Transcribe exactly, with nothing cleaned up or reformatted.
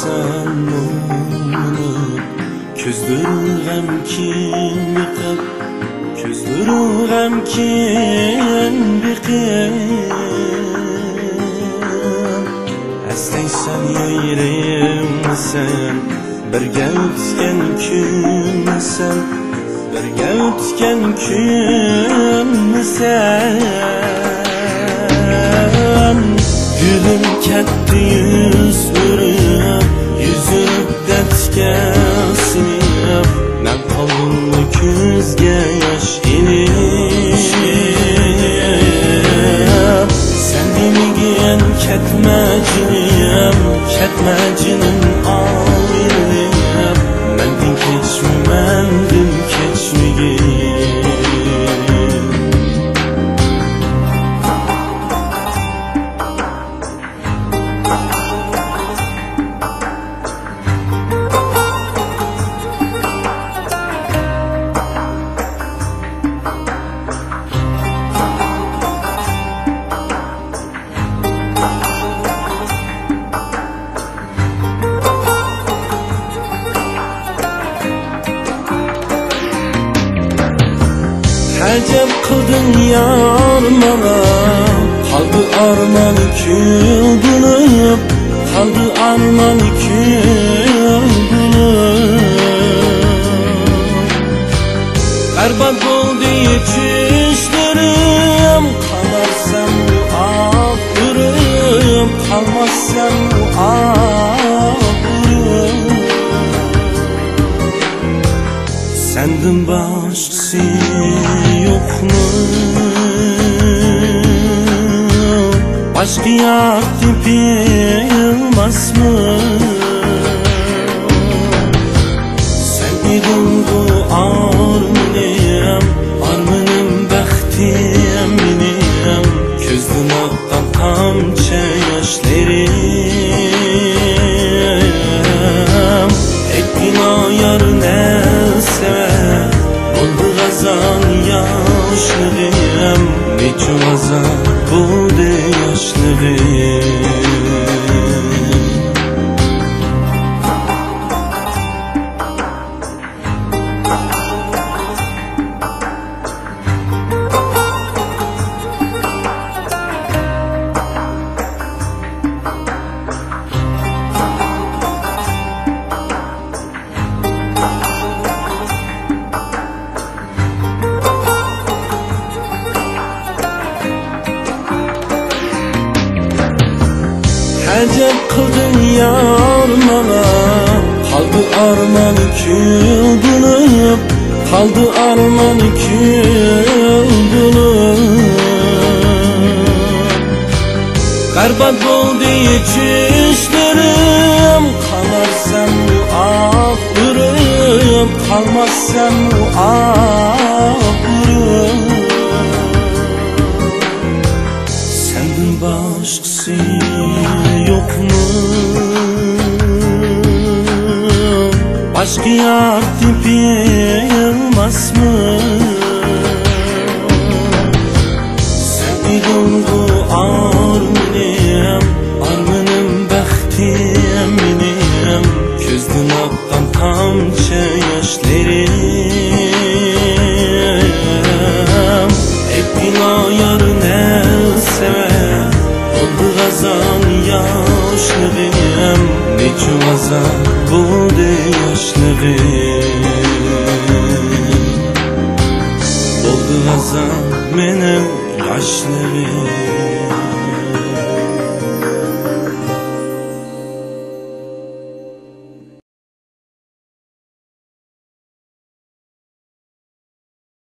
سەن مۇڭلىنىپ، كۆزلىرىڭ غەمكىن بېقىپ، كۆزلىرىڭ غەمكىن بېقىپ، ئەسلەيسەن يېرىمنى سەن، بىرگە ئۆتكەن كۈننى سەن، بىرگە ئۆتكەن كۈننى سەن. گۈلۈم كەتتى يۈز ئۆرۈپ، يۈز ئۆرۈپ دەردكە سىڭىپ، مەن قالدىممۇ كۆزگە ياش ئېلىپ. سەن دېمىگىن كەتمە جېنىم، كەتمە جېنىم ئايرىلىپ، مەندىن كەچمە، مەندىن كەچمىگىن. ئەجەب قىلدىڭ يار ماڭا، قالدى ئارمان كۈل بولۇپ، قالدى ئارمان كۈل بولۇپ. بەربات بولدى چۈشلىرىم، قالارسەن ئاخىرىم، قالماسسەن ئاخىرىم. سەندىن باشقىسى يوقمۇ؟ باشقا يار تېپىلماسمۇ؟ سەن ئىدىڭغۇ ئارمىنىم، ئارمىنىم، بەختىم مېنىڭ. كۆزدىن ئاققان تامچە ياشلىرىم. ئېيتقىنا يار نەسىۋە، بولدى غازان ياشلىقىم. نېچە غازان بولدى ياشلىقىم. ئەجەب قىلدىڭ يار ماڭا، قالدى ئارمان كۈل بولۇپ، قالدى ئارمان كۈل بولۇپ. بەربات بولدى چۈشلىرىم، قالارسەن ئاخىرىم، قالماسسەن ئاخىرىم. سەندىن باشقىسى يوقمۇ؟ باشقا يار تېپىلماسمۇ؟ سەن ئىدىڭغۇ ئارمىنىم، ئارمىنىم، بەختىم مېنىڭ. كۆزدىن ئاققان تامچە ياشلىرىم. ئېيتقىنا يار نەسىۋە، بولدى غازان ياشلىقىم. نېچە غازان بولدى ياشلىقىم.